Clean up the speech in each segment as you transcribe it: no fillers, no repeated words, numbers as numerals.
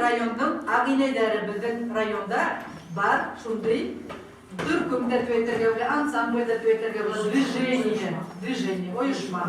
Райондың ағинәйҙәре, беҙҙең районда бар шундай төркөм дә тип әйтергә була, ансамбль дә тип әйтергә була, движение, движение, ойошма.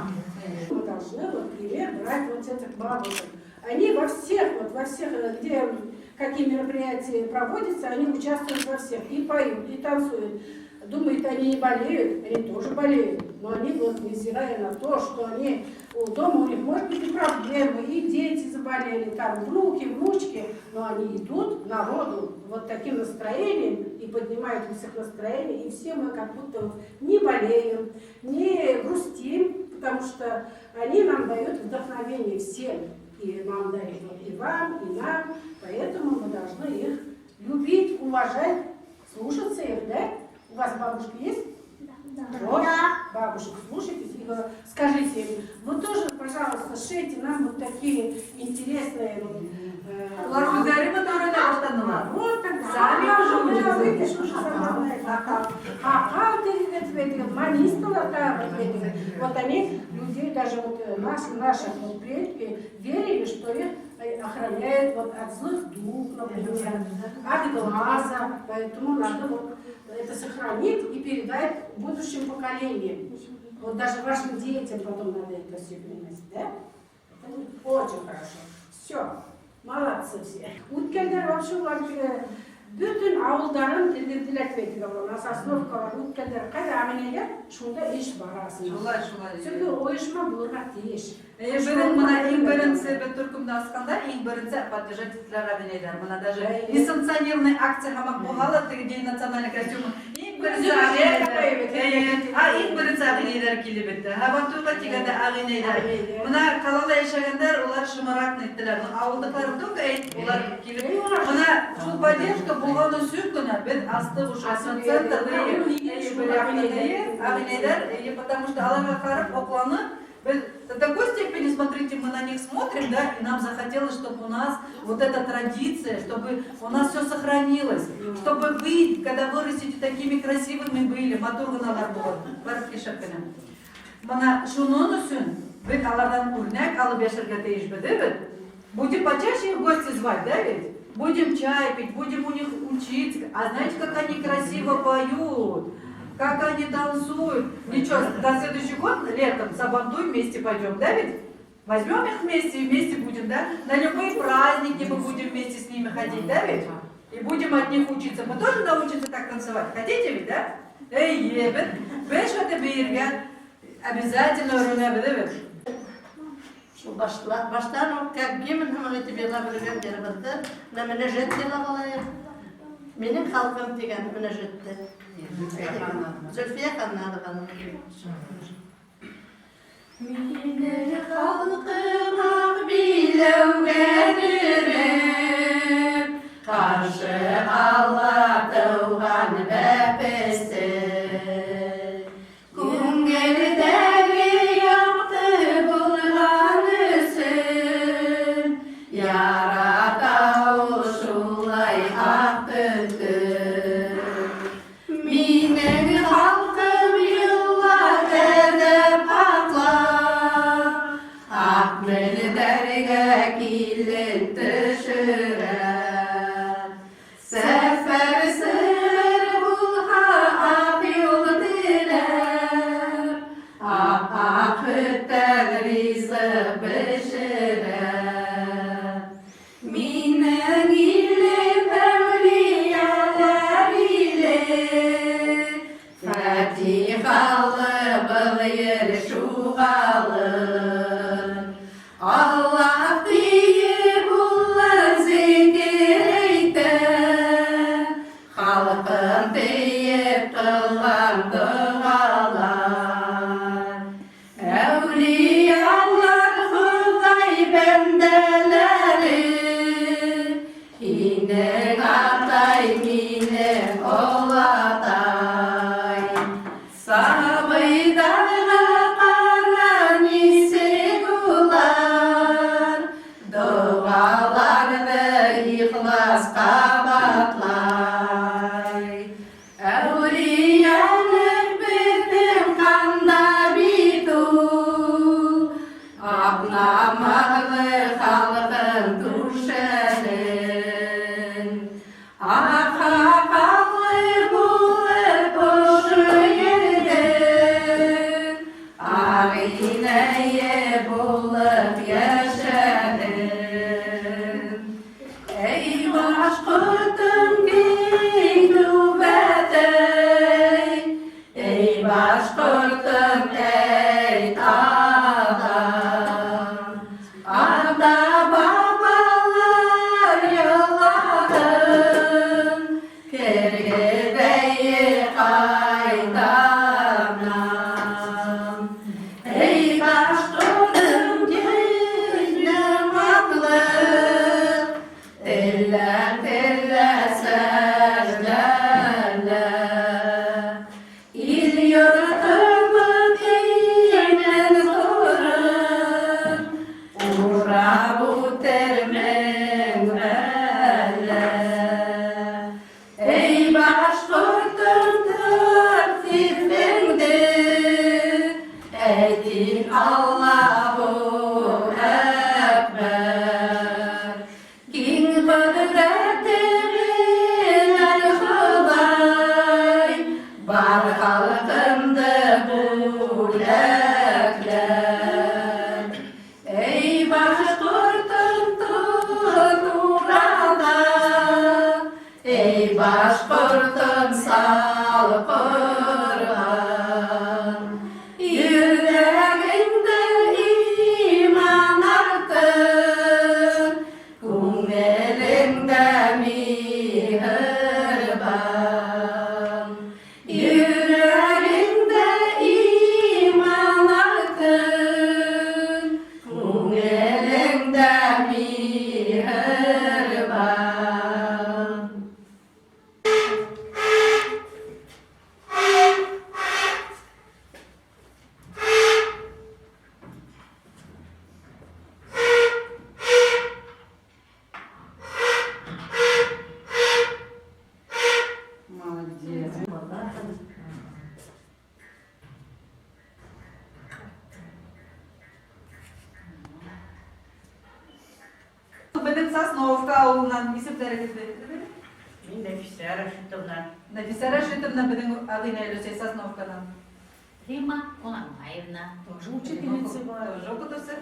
Мы должны вот пример брать вот этих бабушек. Они во всех, вот во всех, где какие мероприятия проводятся, они участвуют во всех. И поют, и танцуют. Думают, они не болеют, они тоже болеют. Но они вот, невзирая на то, что они у дома у них может быть и проблемы, и дети заболели, там внуки, внучки, но они идут народу вот таким настроением и поднимают у всех настроение, и все мы как будто вот не болеем, не грустим, потому что они нам дают вдохновение всем. И нам дают вот и вам, и нам. Поэтому мы должны их любить, уважать, слушаться их, да? У вас бабушка есть? Да. Вот, бабушек слушайтесь и скажите им, вы тоже, пожалуйста, шейте нам вот такие интересные Улар үҙҙәре өйрәнә башланылар. Вот тогда. Сами уже учатся. Видишь, уже сама знает. Һаҡал тигән, монисталар тағы. Вот они, людей, даже вот наши вот предки верили, что их охраняют вот от злых дух, например, от глаза. Поэтому надо вот это сохранить и передать будущим поколениям. Вот даже вашим детям потом надо это все переносить, да? Это очень хорошо. Все. Молодцы все. Үткәндәр вообще улар бөтөн ауылдарын телдерҙеләр тип әйтергә була. Сосновкалар, үткәндәр ҡайҙа ағинәйҙәр, шунда эш бараһың. Шулай, шулай. Сөнки ойошма булырға тейеш. Беҙҙең бына иң беренсе бер төркөмдө асҡанда иң беренсе поддержать иттеләр ағинәйҙәр. Бына даже несанкционированный акция һымаҡ булһа ла, теге день национальный костюмы. Иң беренсе ағинәйҙәр. А иң беренсе ағинәйҙәр килеп бөттө. Һабантуйға тигәндә ағинәйҙәр. Бына ҡалала йәшәгәндәр улар шымыраҡ иттеләр. Ауылдыҡылар только улар килеп. Бына шул поддержка булған өсөн генә беҙ астыҡ уже центр. Ағинәйҙәр, потому что уларға ҡарап һоҡланып, беҙ до такой степени, смотрите, мы на них смотрим, да, и нам захотелось, чтобы у нас вот эта традиция, чтобы у нас все сохранилось, чтобы вы, когда вырастете, такими красивыми были, матур ғыналар булып, барып кишеп кенә. Бына шуның өсөн беҙ уларҙан үрнәк алып йәшәргә тейешбеҙ, бит? Будем почаще их в гости звать, да ведь? Будем чай пить, будем у них учиться. А знаете, как они красиво поют? Как они танцуют. Ничего, на следующий год летом Сабантуй вместе пойдем, да ведь? Возьмем их вместе и вместе будем, да? На любые праздники мы будем вместе с ними ходить, да ведь? И будем от них учиться. Мы тоже научимся так танцевать. Хотите ведь, да? Эй, беҙ, беҙ что-то бергә обязательно өйрәнәбеҙ, бит? Шул баштан уҡ как гимн һымаҡ итеп йырлап йөрөгән йырыбыҙҙы менә мөнәжәт йырлап алайыҡ. Минең халҡым тигән мөнәжәтте. Зөлфиә Ханнанованың. Минең халҡым аҡ биләүгә төрөп, ҡаршы ала тыуған бәпесен. Күңелдәре яҡты булған өсөн, ярата ул шулай аҡ төтөн. Минең халҡым юллар әҙәп һаҡлап, аҡ мендәргә килен төшөрә. Сәфәр сығыр булһа аҡ юл теләп, ап-аҡ һөттән ризыҡ бешерә. Минең илем әүлиәләр иле, Фатихалы был ер шуғалыр. Аллаһ тиеп улар зикер әйтә, халҡым тиеп ҡылған доғалар. Әүлиәләр Хоҙай бәндәләре, һинең атай, минең олатай. Сабыйҙарға ҡара нисек улар, доғаларҙы ихлас ҡабатлай. Әүлиәлек беҙҙең ҡанда бит ул, аҡ намаҙлы халҡым түшәле. Башҡортом салҡырған. Йөрәгеңдә иман артыр, күңелеңдә миһырбан. Йөрәгеңдә иман артыр, күңелеңдә миһырбан. Молодец. Беҙҙең Сосновка ауылынан исемдәрегеҙҙе әйтегеҙ. Мин Нәфисә Рәшитовна. Нәфисә Рәшитовна беҙҙең ағинә өләсәй Сосновканан. Рима Ҡунанбаевна. Тоже учительница была. Тоже уҡытыусы.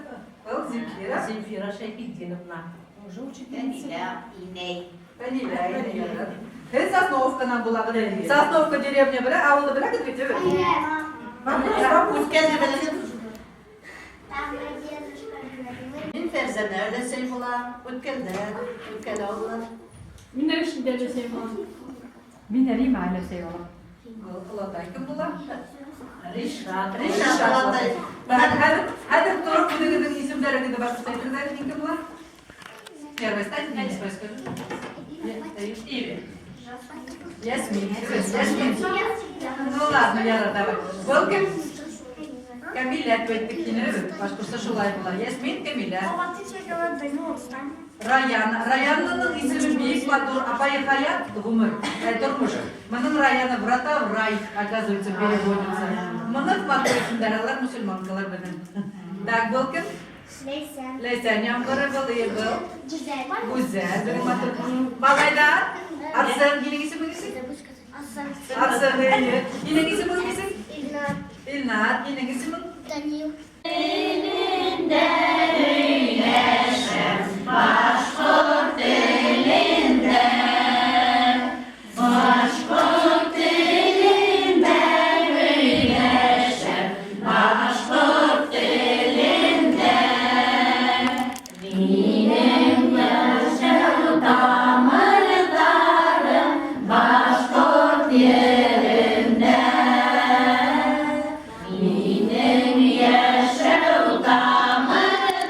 Был Земфира. Земфира Шәйхетдиновна. Тоже учительница. Фәнилә инәй. Фәнилә, инәй. Һеҙ Сосновканан булағыҙ. Сосновка деревня белә, ауылды беләгеҙ бит, түгел? Вопрос, вопрос. Үткәндә беләгеҙ. Там дедушка говорил. Мин Фәрзәнә өләсәй булам. Үткәндә, үткән ауылынан. Мин Рәшидә өләсәй булам. Мин Рима өләсәй булам. Был олатай кем була? Ришат. Ришат олатай. Хәҙер, хәҙер тороп үҙегеҙҙең исемдәрегеҙҙе башҡортса әйтегеҙ әле, мин кем була? Первый станет, я не свой скажу. Иви. Ясмин. Ясмин. Ну ладно, Яра, давай. Был кем? Камилә тип әйттек һине, башҡортса шулай була. Ясмин, Камилә. Раяна. Раянаның исеме бик матур. Апайы Хаят, ғүмер, тормош. Бының Раяна врата в рай, оказывается, переводится. Моның матур исемдәр, алар мосолманкалар беҙҙең. Так, был кем? Ләйсән. Ләйсән Ямғыры был, и был. Гүзәл. Гүзәл, беҙҙең матур. Малайҙар, Арсен, һинең исемең нисек? Асан. Арсен, эйе. Һинең исемең нисек? Илнар. Илнар, һинең исемең? Данил. Минең йәшәү тамырҙарым.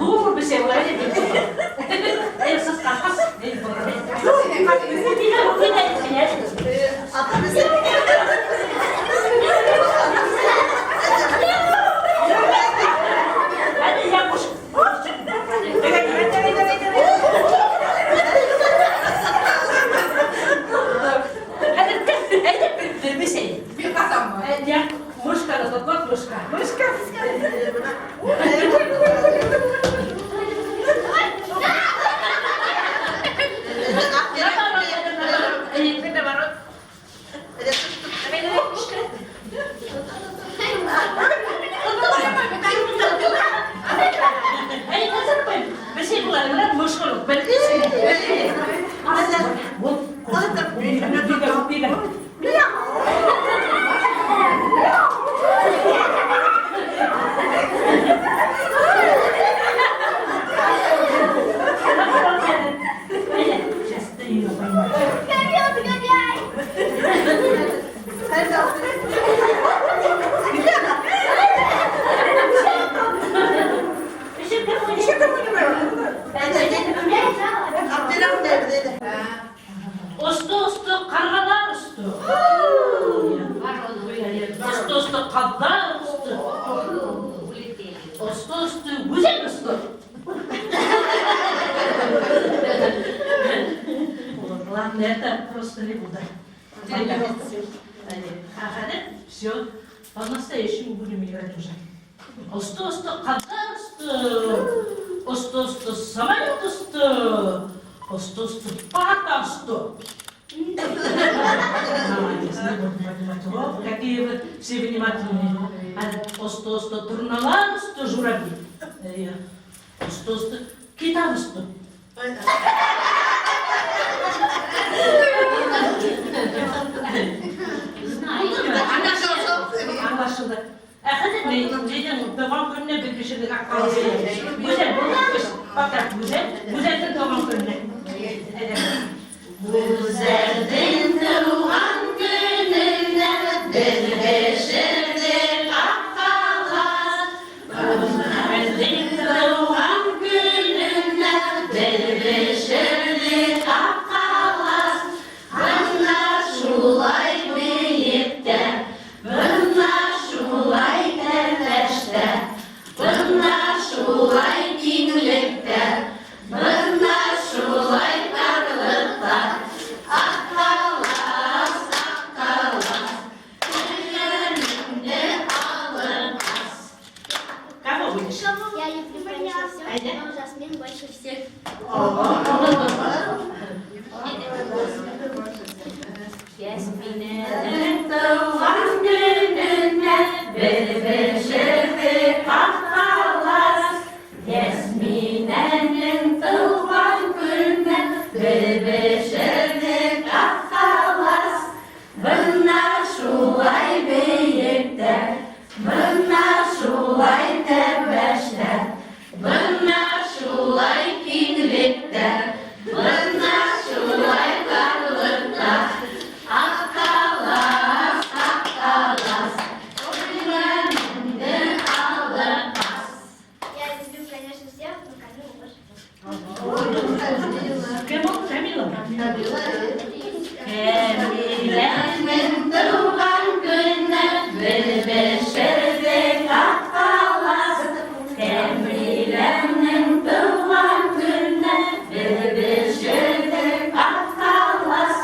Dur bir şey var. Ҡошҡороҡ Вот. Сейчас ты ее поймаешь. Гоняй, гоняй! Еще кому-нибудь? Осто-осто ҡарғалар осто. Осто-осто ҡаҙҙар осто. Осто-осто үҙән осто. Вот, ладно, это просто лабуда. Ага, все, по-настоящему будем играть уже. Осто-осто ҡаҙҙар осто. Осто-осто самолет осто. Осто-осто пата осто. Молодец, не буду поднимать. Вот, какие вы все внимательные. Осто-осто торналар осто журавли. Осто-осто китап осто. Аңлашылды. Ә хәҙер минең тыуған көнөнә бер кешелек Гүзәл, булды Пока Гүзәл, Гүзәлдең тыуған көнөнә. Гүзәлдең тыуған көнөнә бер бешерҙек аҡ ҡалас. Гүзәлдең тыуған көнөнә бер бешерҙек аҡ ҡалас. Бына шулай бейектә, бына шулай тәпәштә, бына шулай киңлектә, бына шулай тарлыҡта. Аҡ ҡалас, аҡ ҡалас, көлгәнеңде алып ас. Кого будешь? Я люблю конечно все, но Жасмин больше всех. Ясминәнең тыуған көнөнә бер бешерҙек аҡ ҡалас. Ясминәнең тыуған көнөнә бер бешерҙек аҡ ҡалас. Бына шулай бейектә, бына шулай тәпәштә, бына шулай киңлектә, бына шулай тарлыҡта. Аҡ ҡалас, аҡ ҡалас, көлгәнеңде алып ас. Я люблю, конечно, всех, но Камилу больше всех. Кем ул? Камила. Кәмиләнең тыуған көнөнә бер бешерҙек аҡ ҡалас. Кәмиләнең тыуған көнөнә бер бешерҙек аҡ ҡалас.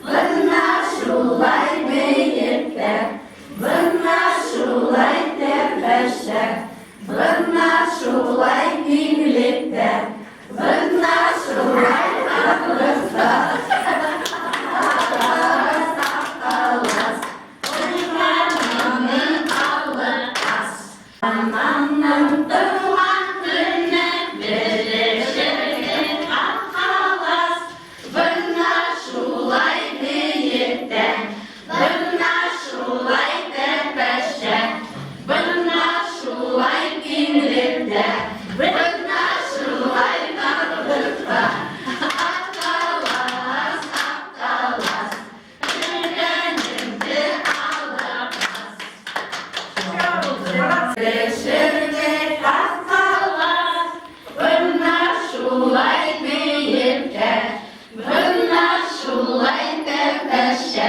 Бына шулай бейектә, бына шулай тәпәштә, бына шулай киңлектә, бына шулай тарлыҡта. Аҡ ҡалас, аҡ ҡалас, көлгәнеңде алып ас. Ананың тыуған көнөнә бер бешерҙек аҡ ҡалас. Бына шулай бейектә, бына шулай тәпәштә, бына шулай киңлектә, бына шулай тарлыҡта. Аҡ ҡалас, аҡ ҡалас, көлгәнеңде алып ас. Бешерҙек аҡ ҡалас, бына шулай бейектә, бына шулай тәпәштә,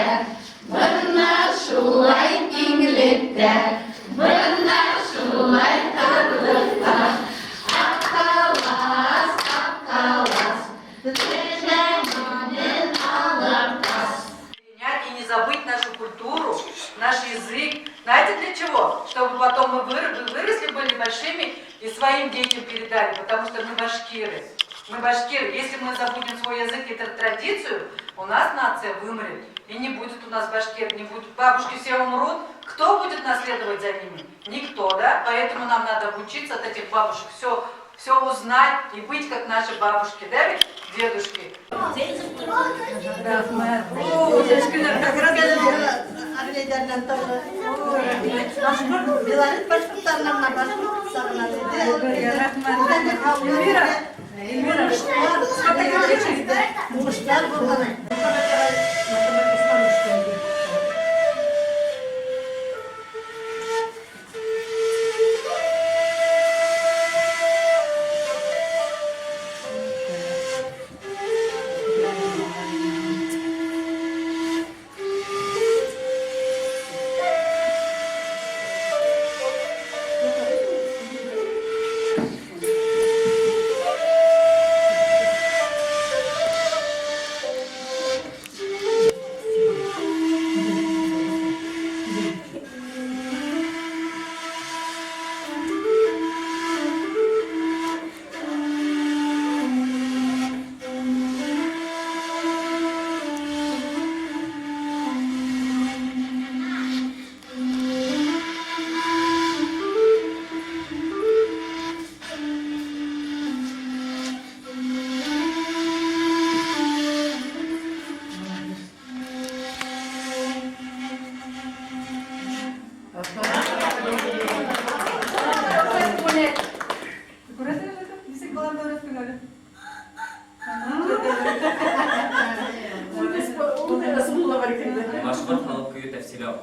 бына шулай киңлектә, бына шулай тарлыҡта. Аҡ ҡалас, аҡ ҡалас, көлгәнеңде алып ас. Принять и не забыть нашу культуру, наш язык. Знаете для чего? Чтобы потом мы выросли, были большими и своим детям передали, потому что мы башкиры. Мы башкиры. Если мы забудем свой язык и традицию, у нас нация вымрет. И не будет у нас башкир, не будет. Бабушки все умрут. Кто будет наследовать за ними? Никто, да? Поэтому нам надо учиться от этих бабушек. Все, все узнать и быть как наши бабушки, да ведь, дедушки? Рәхмәт. О, чәчкәләр как раз. Әбиләйҙәренән тоже. Башҡорт, Белорет башҡорттарынан мына башҡорт сағынан ине. Рәхмәт. Эльмира, Эльмира, сфотографируйся. Уңыштар булһын. Күрәһегеҙ, нисек баламды өйрәттең әле? Умная, смуглая. Башҡорт халыҡ көйө тәфсиләү.